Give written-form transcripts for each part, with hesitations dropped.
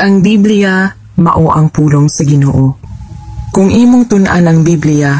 Ang Biblia mao ang pulong sa Ginoo. Kung imong tun-an ang Biblia,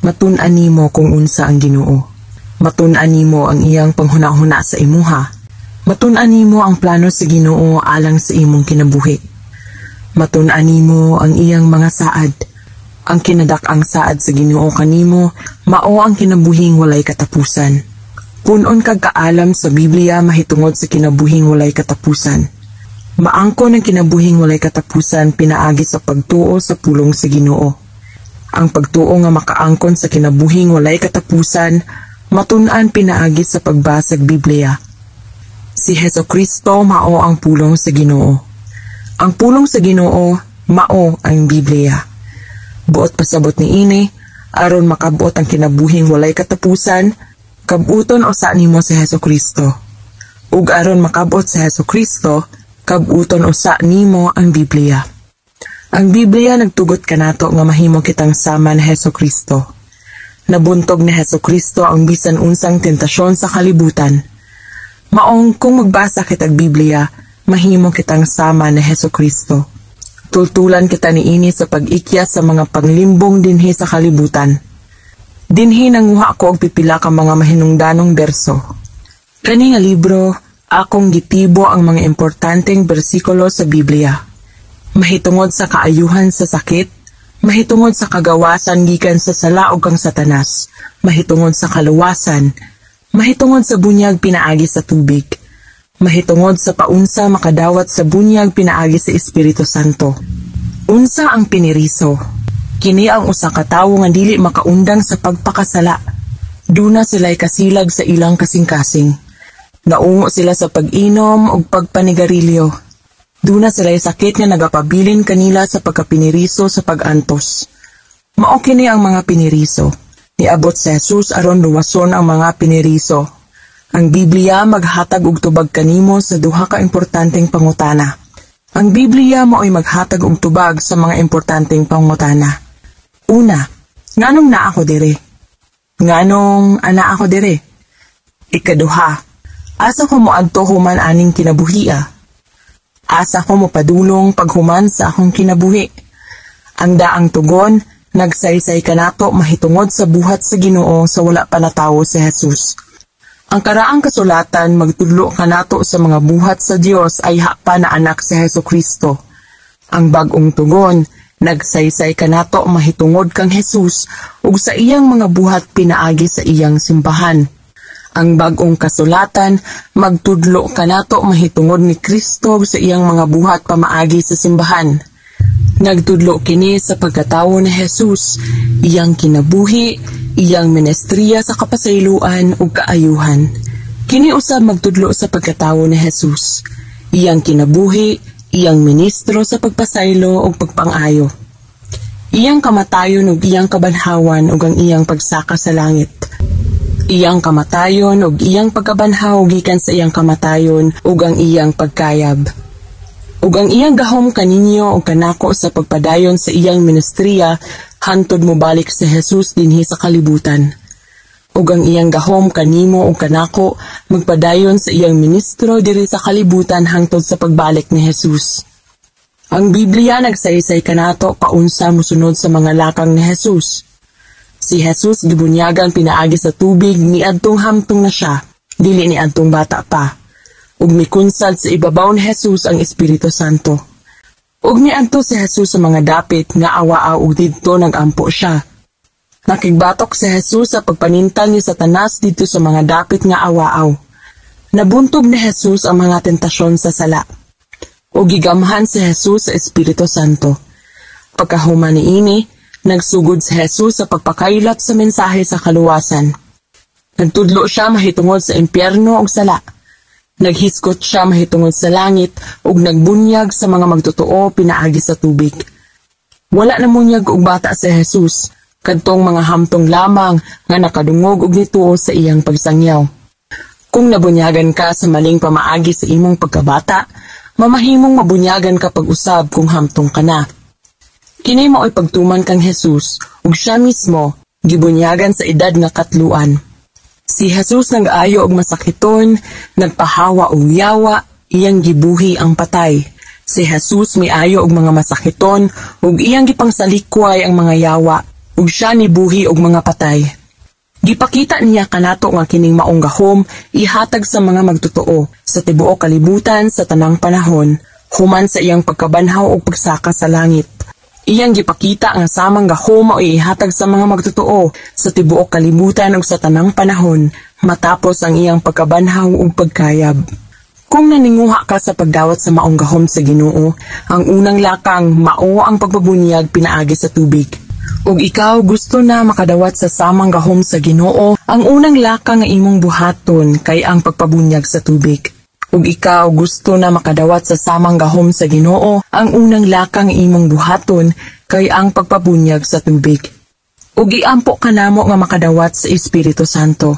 matun-an nimo kung unsa ang Ginoo. Matun-an nimo ang iyang panghuna-huna sa imuha. Matun-an nimo ang plano sa Ginoo alang sa imong kinabuhi. Matun-an nimo ang iyang mga saad. Ang kinadak-ang saad sa Ginoo kanimo mao ang kinabuhing walay katapusan. Punon kag kaalam sa Biblia mahitungod sa kinabuhing walay katapusan. Maangkon ang kinabuhing walay katapusan pinaagi sa pagtuo sa pulong sa Ginoo. Ang pagtuo nga makaangkon sa kinabuhing walay katapusan matun-an pinaagi sa pagbasag Biblia. Si Heso Kristo mao ang pulong sa Ginoo. Ang pulong sa Ginoo mao ang Biblia. Buot pasabot niini, aron makabot ang kinabuhing walay katapusan, kabuton usa nimo si Heso Kristo. Ug aron makabot sa Heso Kristo, kabuton usa nimo ang Biblia. Ang Biblia nagtugot kanato nga mahimo kitang sama ni Heso Kristo. Nabuntog ni Heso Kristo ang bisan unsang tentasyon sa kalibutan. Maong kung magbasa kitag Biblia, mahimo kitang sama ni Heso Kristo. Tultulan kita niini sa pag-ikya sa mga panglimbong dinhi sa kalibutan. Dinhi nanguha ko og pipila ka mga mahinungdanong berso. Kani nga libro, akong gitibo ang mga importanteng bersikulo sa Biblia. Mahitungod sa kaayuhan sa sakit, mahitungod sa kagawasan gikan sa sala ug kang Satanas, mahitungod sa kaluwasan, mahitungod sa bunyag pinaagi sa tubig, mahitungod sa paunsa makadawat sa bunyag pinaagi sa Espiritu Santo. Unsa ang piniriso? Kini ang usa ka tawo nga dili makaundang sa pagpakasala. Duna sila'y kasilag sa ilang kasing-kasing. Naungo sila sa pag-inom ug pagpanigarilyo. Duna sila'y sakit nga nagapabilin kanila sa pagkapiniriso sa pag-antos. Mao kini ang mga piniriso. Niabot si Jesus aron luwason ang mga piniriso. Ang Biblia maghatag og tubag kanimo sa duha ka importanteng pangutana. Ang Biblia mao'y maghatag og tubag sa mga importanteng pangutana. Una, nganong naa ako diri? Nganong ana ako diri? Ikaduha, asa ko moadto human aning kinabuhia? Asa ko mopadulong paghuman sa akong kinabuhi? Ang daang tugon, nagsaysay kanato mahitungod sa buhat sa Ginoo sa wala pa natawo si Jesus. Ang karaang kasulatan magtudlo kanato sa mga buhat sa Dios ayha pa naanak si Heso Kristo. Ang bag-ong tugon, nagsaysay kanato mahitungod kang Jesus ug sa iyang mga buhat pinaagi sa iyang simbahan. Ang bag-ong kasulatan magtudlo kanato mahitungod ni Kristo ug sa iyang mga buhat pamaagi sa simbahan. Nagtudlo kini sa pagkatawo ni Jesus, iyang kinabuhi, iyang ministriya sa kapasayloan ug kaayuhan. Kini usab magtudlo sa pagkatawo ni Jesus, iyang kinabuhi, iyang ministro sa pagpasaylo ug pagpang-ayo. Iyang kamatayon ug iyang kabanhawan ug ang iyang pagsaka sa langit. Iyang kamatayon ug iyang pagkabanhaw gikan sa iyang kamatayon ug ang iyang pagkayab. Ug ang iyang gahom kaninyo ug kanako sa pagpadayon sa iyang ministriya hantod mobalik si Jesus dinhi sa kalibutan. Ug ang iyang gahom kanimo ug kanako magpadayon sa iyang ministro diri sa kalibutan hangtod sa pagbalik ni Jesus. Ang Biblia nagsaysay kanato paunsa mosunod sa mga lakang ni Jesus. Si Jesus gibunyagan pinaagi sa tubig niadtong hamtong na siya, dili niadtong bata pa. Ug mikunsad sa ibabaw ni Jesus ang Espiritu Santo. Ug miadto si Jesus sa mga dapit nga awaaw ug didto nagampo siya. Nakigbatok si Jesus sa pagpanintal ni Satanas didto sa mga dapit nga awaaw. Nabuntog ni Jesus ang mga tentasyon sa sala. Ug gigamhan si Jesus sa Espiritu Santo. Pagkahuman niini, nagsugod si Jesus sa pagpakaylat sa mensahe sa kaluwasan. Nagtudlo siya mahitungod sa impyerno ug sala. Naghisgot siya mahitungod sa langit ug nagbunyag sa mga magtotoo pinaagi sa tubig. Wala namunyag og bata si Jesus, kadtong mga hamtong lamang nga nakadungog og nituo sa iyang pagsangyaw. Kung nabunyagan ka sa maling pamaagi sa imong pagkabata, mamahimong mabunyagan ka pag-usab kung hamtong ka na. Kini mao'y pagtuman kang Jesus ug siya mismo gibunyagan sa edad nga katluan. Si Jesus nag-ayo og masakiton, nagpahawa og yawa, iyang gibuhi ang patay. Si Jesus miayo og mga masakiton ug iyang gipangsalikway ang mga yawa ug siya nibuhi og mga patay. Gipakita niya kanato nga kining maong gahom ihatag sa mga magtotoo sa tibuok kalibutan sa tanang panahon human sa iyang pagkabanhaw ug pagsaka sa langit. Iyang gipakita nga samang gahom mao ihatag sa mga magtotoo sa tibuok kalibutan ug sa tanang panahon matapos ang iyang pagkabanhaw ug pagkayab. Kung naninguha ka sa pagdawat sa maong gahom sa Ginoo, ang unang lakang mao ang pagpabunyag pinaagi sa tubig. Ug ikaw gusto na makadawat sa samang gahom sa Ginoo, ang unang lakang nga imong buhaton kay ang pagpabunyag sa tubig. Ug ikaw gusto na makadawat sa samang gahom sa Ginoo, ang unang lakang imong buhaton kay ang pagpabunyag sa tubig. Ug iampo kanamo nga makadawat sa Espiritu Santo.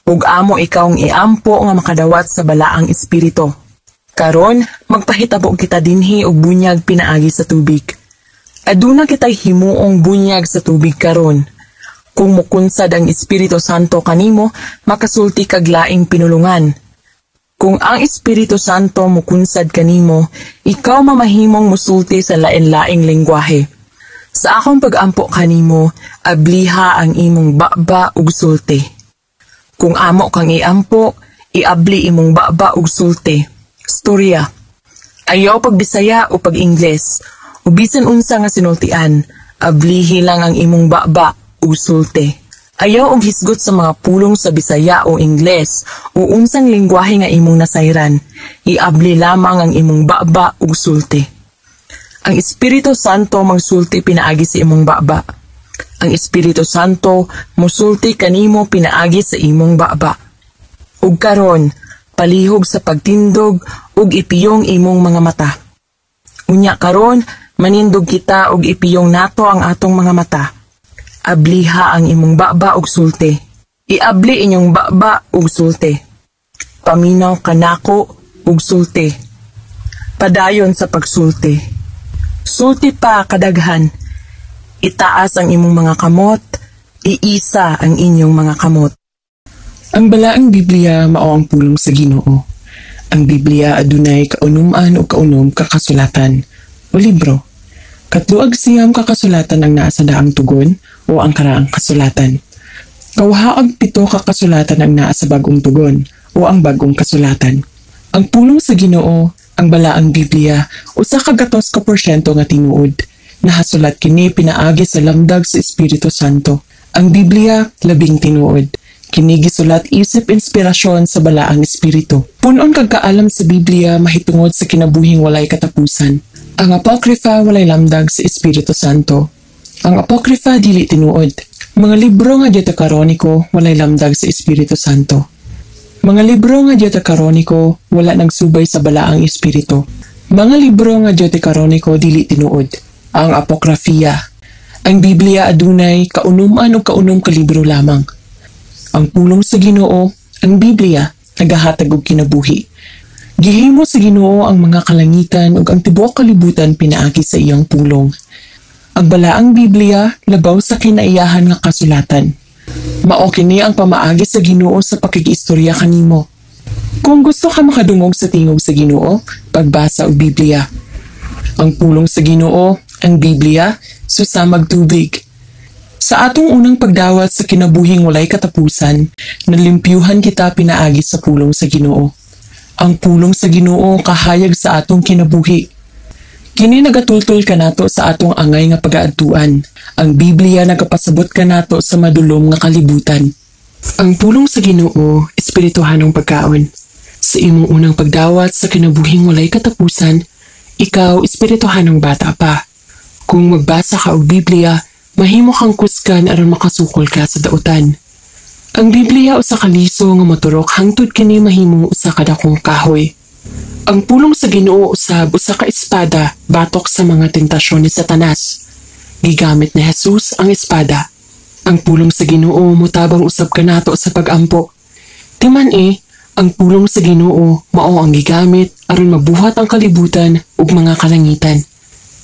Ug amo ikaw ang iampo nga makadawat sa balaang espiritu. Karon, magpahitabo kita dinhi og bunyag pinaagi sa tubig. Aduna kitay himuong bunyag sa tubig karon. Kung mukunsad ang Espiritu Santo kanimo, makasulti kag laing pinulungan. Kung ang Espiritu Santo mukunsad kanimo, ikaw mamahimong musulti sa lain-laing lengguwahe. Sa akong pag-ampo kanimo, abliha ang imong baba ug sulti. Kung amo kang iampo, iabli imong baba ug sulti. Storya. Ayaw pagbisaya o pag-Ingles. O bisan unsa nga sinultian, ablihi lang ang imong baba ug sulti. Ayaw og hisgot sa mga pulong sa Bisaya o Ingles o unsang lingwahe nga imong nasayran. Iabli lamang ang imong baba ug sulti. Ang Espiritu Santo magsulti pinaagi sa imong baba. Ang Espiritu Santo musulti kanimo pinaagi sa imong baba. Ug karon, palihog sa pagtindog ug ipiyong imong mga mata. Unya karon, manindog kita ug ipiyong nato ang atong mga mata. Abliha ang imong baba ug sulti. Iabli inyong baba ug sulti. Paminaw kanako ug sulti. Padayon sa pagsulti. Sulti pa kadaghan. Itaas ang imong mga kamot, iisa ang inyong mga kamot. Ang balaang Biblia mao ang pulong sa Ginoo. Ang Biblia adunay kaunuman o kaunom ka kasulatan o libro. 39 ka kasulatan ang naa sa daang tugon o ang karaang kasulatan. 27 ka kasulatan ang naa sa bagong tugon o ang bagong kasulatan. Ang pulong sa Ginoo, ang balaang Biblia, 100% nga tinuod. Nahasulat kini pinaagi sa lamdag sa Espiritu Santo. Ang Biblia labing tinuod. Kini gisulat isip inspirasyon sa balaang espiritu. Punon kag kaalam sa Biblia mahitungod sa kinabuhing walay katapusan. Ang Apocrypha walay lamdag sa Espiritu Santo. Ang Apocrypha dili tinuod. Mga libro nga deuterokanoniko walay lamdag sa Espiritu Santo. Mga libro nga deuterokanoniko wala nagsubay sa balaang espiritu. Mga libro nga deuterokanoniko dili tinuod. Ang Apokrafiya. Ang Biblia adunay kaunuman o kaunom ka libro lamang. Ang pulong sa Ginoo, ang Biblia, nagahatag og kinabuhi. Gihimo sa Ginoo ang mga kalangitan ug ang tibuok kalibutan pinaagi sa iyang pulong. Ang balaang Biblia labaw sa kinaiyahan nga kasulatan. Mao kini ang pamaagi sa Ginoo sa pakigistorya kanimo. Kung gusto ka makadungog sa tingog sa Ginoo, pagbasa og Biblia. Ang pulong sa Ginoo, ang Biblia, susamag tubig. Sa atong unang pagdawat sa kinabuhing walay katapusan, nalimpyuhan kita pinaagi sa pulong sa Ginoo. Ang pulong sa Ginoo kahayag sa atong kinabuhi. Kini nagatultol kanato sa atong angay nga pagaadtuan. Ang Biblia nagapasabot kanato sa madulom nga kalibutan. Ang pulong sa Ginoo, espirituhanong pagkaon. Sa imong unang pagdawat sa kinabuhing walay katapusan, ikaw espirituhanong bata pa. Kung magbasa ka og Biblia, mahimo kang kusgan aron makasukol ka sa dautan. Ang Biblia usa ka liso nga moturok hangtod kini mahimong usa ka dakong kahoy. Ang pulong sa Ginoo usab usa ka espada batok sa mga tentasyon ni Satanas. Gigamit ni Jesus ang espada. Ang pulong sa Ginoo motabang usab kanato sa pagampo. Timan e, ang pulong sa Ginoo mao ang gigamit aron mabuhat ang kalibutan ug mga kalangitan.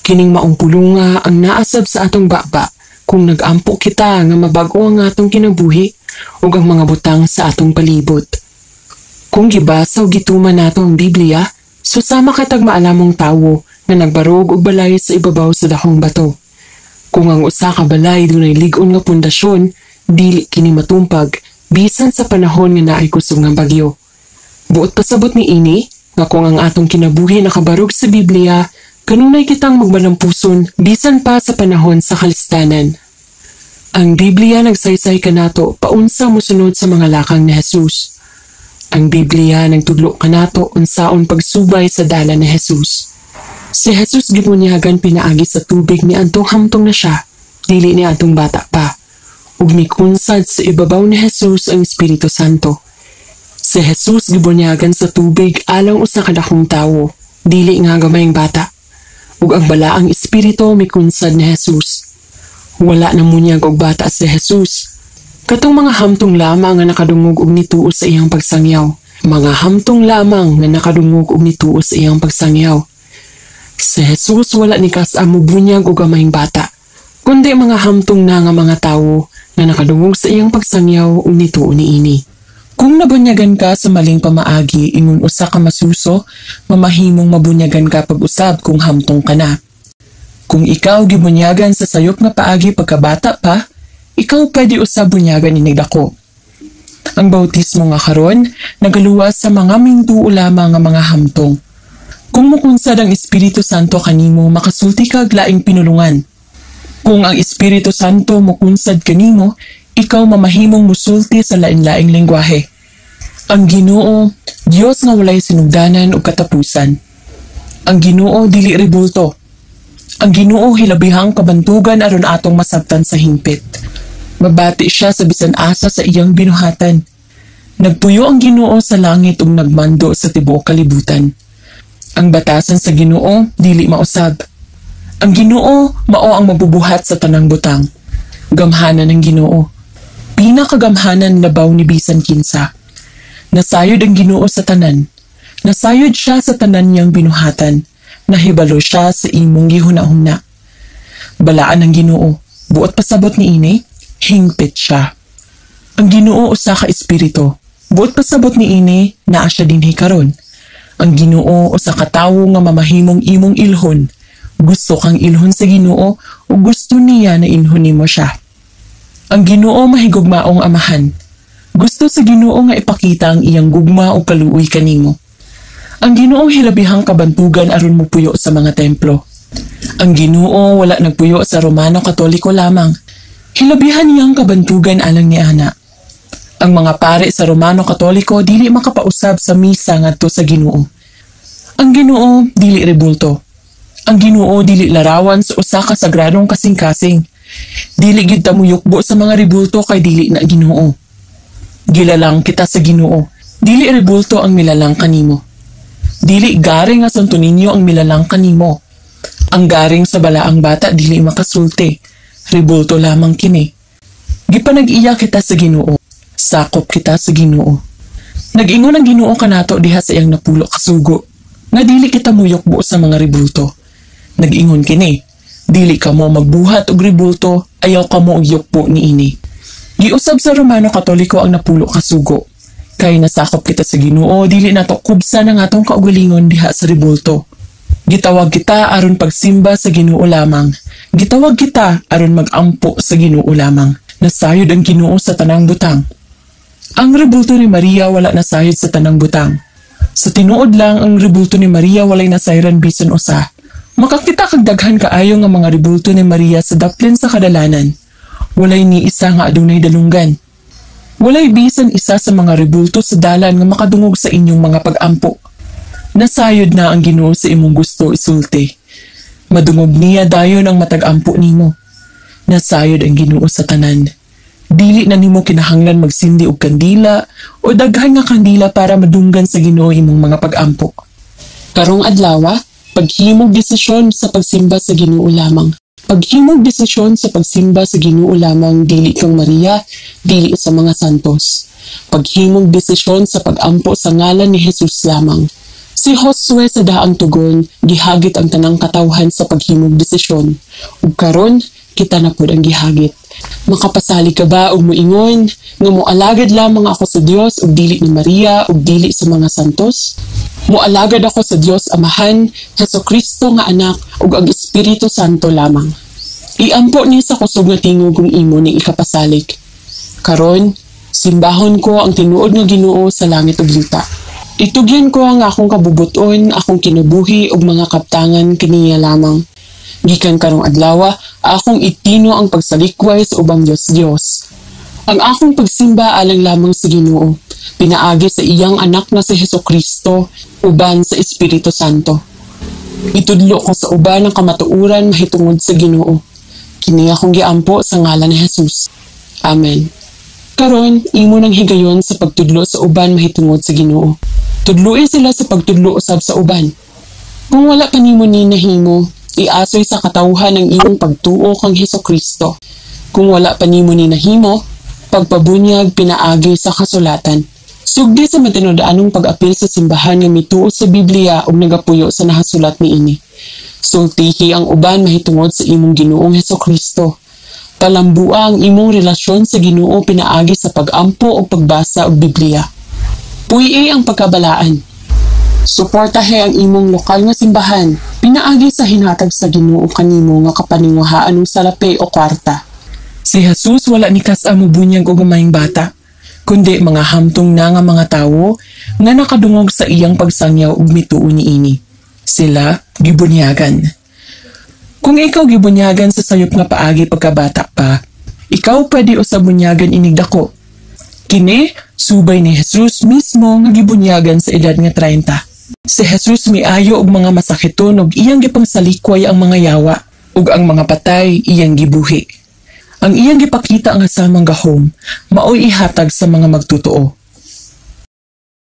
Kining maong pulunga ang naasab sa atong baba kung nagampo kita nga mabag-o ang atong kinabuhi ug ang mga butang sa atong palibot. Kung gibasa o gituman nato ang Biblia, Susama kitag maalamong tawo nga nagbarog og balay sa ibabaw sa dakong bato. Kung ang usa ka balay dunay lig-on nga pundasyon, dili kini matumpag bisan sa panahon nga naay kusog nga bagyo. Buot pasabot niini nga kung ang atong kinabuhi nakabarog sa Biblia, kanunay kitang magmalampuson bisan pa sa panahon sa kalistanan. Ang Biblia nagsaysay kanato paunsa mosunod sa mga lakang ni Jesus. Ang Biblia nagtudlo kanato unsaon pagsubay sa dalan ni Jesus. Si Jesus gibunyagan pinaagi sa tubig niadtong hamtong na siya, dili niadtong bata pa. Ug mikunsad sa ibabaw ni Jesus ang Espiritu Santo. Si Jesus gibunyagan sa tubig alang usa ka dakong tawo, dili nga gamayng bata. Ug ang balaang espiritu mikunsad ni Jesus. Wala namunyag og bata si Jesus. Katong mga hamtong lamang nga nakadungog og nituo sa iyang pagsangyaw. Mga hamtong lamang nga nakadungog og nituo sa iyang pagsangyaw. Si Jesus wala ni kas-a mobunyag og gamayng bata, kundi mga hamtong na nga mga tawo nga nakadungog sa iyang pagsangyaw ug nituo niini. Kung nabunyagan ka sa maling pamaagi ingon usa ka masuso, mamahimong mabunyagan ka pag-usab kung hamtong ka na. Kung ikaw gibunyagan sa sayop nga paagi pagkabata pa, ikaw pwede usab bunyagan inig dako. Ang bautismo nga karon nagaluwas sa mga mintuo lamang nga mga hamtong. Kung mukunsad ang Espiritu Santo kanimo, makasulti kag laing pinulungan. Kung ang Espiritu Santo mukunsad kanimo, ikaw mamahimong musulti sa lain-laing lengguwahe. Ang Ginoo, Dios nga walay sinugdanan ug katapusan. Ang Ginoo dili rebulto. Ang Ginoo hilabihang kabantugan aron atong masabtan sa hingpit. Mabati siya sa bisan asa sa iyang binuhatan. Nagpuyo ang Ginoo sa langit ug nagmando sa tibuok kalibutan. Ang batasan sa Ginoo dili mausab. Ang Ginoo mao ang mabubuhat sa tanang butang. Gamhanan ang Ginoo. Pinakagamhanan labaw ni bisan kinsa. Nasayod ang Ginoo sa tanan. Nasayod siya sa tanan niyang binuhatan. Nahibalo siya sa imong gihuna-huna. Balaan ang Ginoo. Buot pasabot niini, hingpit siya. Ang Ginoo usa ka espiritu. Buot pasabot niini, naa siya dinhi karon. Ang Ginoo usa ka tawo nga mamahimong imong ilhon. Gusto kang ilhon sa Ginoo ug gusto niya na ilhon nimo siya. Ang Ginoo mahigugmaong amahan. Gusto sa Ginoo nga ipakita ang iyang gugma ug kaluoy kanimo. Ang Ginoo hilabihang kabantugan aron mopuyo sa mga templo. Ang Ginoo wala nagpuyo sa Romano Katoliko lamang. Hilabihan niyang kabantugan alang niana. Ang mga pare sa Romano Katoliko dili makapausab sa misa ngadto sa Ginoo. Ang Ginoo dili rebulto. Ang Ginoo dili larawan sa usa ka sagradong kasing-kasing. Dili gyud ta moyukbo sa mga rebulto kay dili na Ginoo. Gilalang kita sa Ginoo. Dili rebulto ang milalang kanimo. Dili garing nga Santo Niño ang milalang kanimo. Ang garing sa balaang bata dili makasulti. Rebulto lamang kini. Gipanag-iya kita sa Ginoo. Sakop kita sa Ginoo. Nag-ingon ang Ginoo kanato diha sa iyang 10 ka sugo nga dili kita muyukbo sa mga rebulto. Nag-ingon kini, dili kamo magbuhat og rebulto, ayaw kamo og yukbo niini. Giusab sa Romano Katoliko ang 10 ka sugo. Kay nasakop kita sa Ginoo, dili nato kubsan ang atong kaugalingon diha sa rebulto. Gitawag kita aron pagsimba sa Ginoo lamang. Gitawag kita aron magampo sa Ginoo lamang. Nasayod ang Ginoo sa tanang butang. Ang rebulto ni Maria wala nasayod sa tanang butang. Sa tinuod lang, ang rebulto ni Maria walay nasayran bisan usa. Makakita kag daghan kaayo nga mga rebulto ni Maria sa daplin sa kadalanan. Walay ni isa nga adunay dalunggan. Walay bisan isa sa mga rebulto sa dalan nga makadungog sa inyong mga pag-ampo. Nasayod na ang Ginoo sa imong gusto isulti. Madungog niya dayon ang matag ampo nimo. Nasayod ang Ginoo sa tanan. Dili na nimo kinahanglan magsindi og kandila o daghan nga kandila para madunggan sa Ginoo imong mga pag-ampo. Karong adlaw, paghimog desisyon sa pagsimba sa Ginoo lamang. Paghimog desisyon sa pagsimba sa Ginoo lamang, dili kang Maria, dili sa mga santos. Paghimog desisyon sa pag-ampo sa ngalan ni Jesus lamang. Si Josue sa daang tugon, gihagit ang tanang katawhan sa paghimog desisyon. Ug karon, kita na pud ang gihagit. Makapasalig ka ba og moingon nga moalagad lamang ako sa Dios ug dili ni Maria ug dili sa mga santos? Moalagad ako sa Dios Amahan, Hesus Kristo nga anak ug ang Espiritu Santo lamang. Iampo ni sa kusog nga tingog kung imo ning ikapasalig. Karon, simbahon ko ang tinuod nga Ginoo sa langit ug yuta. Itugyan ko ang akong kabubuton, akong kinabuhi ug mga kaptangan kaniya lamang. Gikan karong adlaw, akong itino ang pagsalikway sa ubang Diyos-Diyos. Ang akong pagsimba alang lamang sa Ginoo, pinaagi sa iyang anak na si Hesus Kristo, uban sa Espiritu Santo. Itudlo ko sa uban ang kamatuoran mahitungod sa Ginoo. Kini akong giampo sa ngalan ni Jesus. Amen. Karon, imo nang higayon sa pagtudlo sa uban mahitungod sa Ginoo. Tudloi sila sa pagtudlo usab sa uban. Kung wala pa nimo ni nahimo, iasoy sa katawhan ang imong pagtuo kang Hesus Kristo. Kung wala pa nimo ni nahimo, pagpabunyag pinaagi sa kasulatan. Sugdi sa matinud-anong pag-apil sa simbahan nga mituo sa Biblia ug nagapuyo sa nahasulat niini. Sultihi ang uban mahitungod sa imong Ginoong Hesus Kristo. Palambua ang imong relasyon sa Ginoo pinaagi sa pag-ampo o pagbasa og Biblia. Puy-i ang pagkabalaan. Suportahe ang imong lokal nga simbahan pinaagi sa hinatag sa Ginoo kanimo nga kapaninguhaan og salapi o kwarta. Si Jesus wala ni kas-a mobunyag og gamayng bata, kundi mga hamtong na nga mga tawo nga nakadungog sa iyang pagsangyaw ug mituo niini. Sila gibunyagan. Kung ikaw gibunyagan sa sayop nga paagi pagkabata pa, ikaw pwede usab bunyagan inig dako. Kini subay ni Jesus mismo nga gibunyagan sa edad nga 30. Si Jesus miayo og mga masakiton ug iyang gipangsalikway ang mga yawa ug ang mga patay iyang gibuhi. Ang iyang gipakita nga samang gahom maoy ihatag sa mga magtotoo.